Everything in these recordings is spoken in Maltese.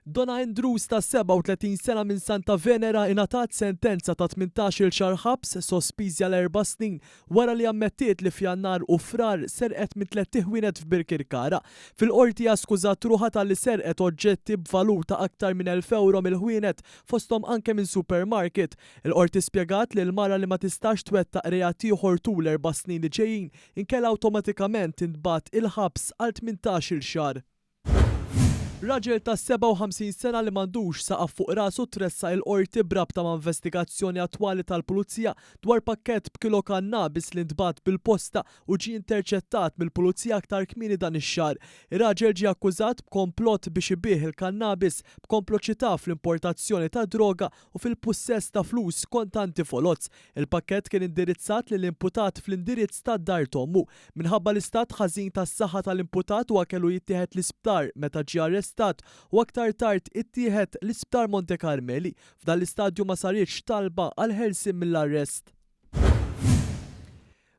Donna Andrews ta' 37 sena minn Santa Venera ingħatat sentenza ta' 18-il xahar ħabs sospiżi għal erba' snin wara li ammettiet li f'Jannar u Frar serqet minn tlett iħwienet f'Birkirkara. Fil-Qorti hija skużat ruħha talli serqet oġġetti b'valur ta' aktar minn 1,000 ewro mill-ħwienet fosthom anke minn supermarket. Il-Qorti spjegat li l-mara li ma tistax twettaq reat ieħor tul l-erba' snin li ġejjin inkella awtomatikament tintbagħat il-ħabs għal 18-il xahar. Raġel ta' 57 sena li m'għandux saqaf fuq rasu tressaq il-Qorti b'rabta ma' investigazzjoni attwali tal-Pulizija dwar pakkett b'kilo kannabis li ntbagħat bil-posta u ġie interċettat mill-Pulizija aktar kmieni dan ix-xahar. Ir-raġel ġie akkużat b'komplott biex ibigħ il-kannabis, b'komploċità fl-importazzjoni tad-droga u fil-pussess ta' flus kontanti foloz. Il-pakkett kien indirizzat lill-imputat fl-indirizz tad-dar t'ommu. Minħabba l-istat ħażin tas-saħħa tal-imputat huwa kellu jittieħed l-isptar meta ġie arrestat u aktar tard ittieħed l-Isptar Monte Carmeli. F'dan l-istadju ma saritx talba għall-ħelsien mill-arrest.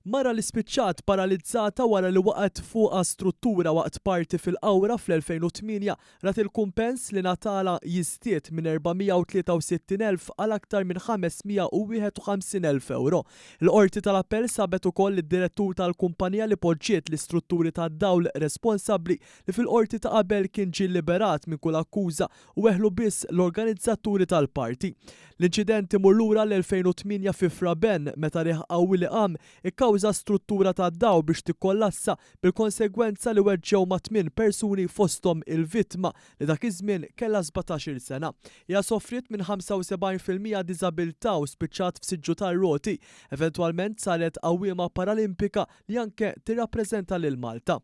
Mara li spiċċat paralizzata wara li waqgħet fuqha struttura waqt party fil-Qawra fl-2008 rat il-kumpens li ngħatalha jiżdied minn 463,000 għal aktar minn 551,000 ewro. Il-Qorti tal-Appell sabet ukoll lid-direttur tal-kumpanija li poġġiet l-istrutturi tad-dawl responsabbli li fil-Qorti ta' qabel kien ġie lliberat minn kull akkuża u weħlu biss l-organizzaturi tal-party. L-inċident imur lura għall-2008 fi Fra Ben meta riħ qawwi li qam ikkawża struttura tad-dawl biex tikkollassa bil-konsegwenza li weġġgħu mat-tmien persuni fosthom il-vittma li dak iż-żmien kellha 17-il sena. Hija sofriet minn 75% diżabilità u spiċċat f'siġġu tar-roti. Eventwalment saret għawwiema paralimpika li anke tirrappreżenta lil Malta.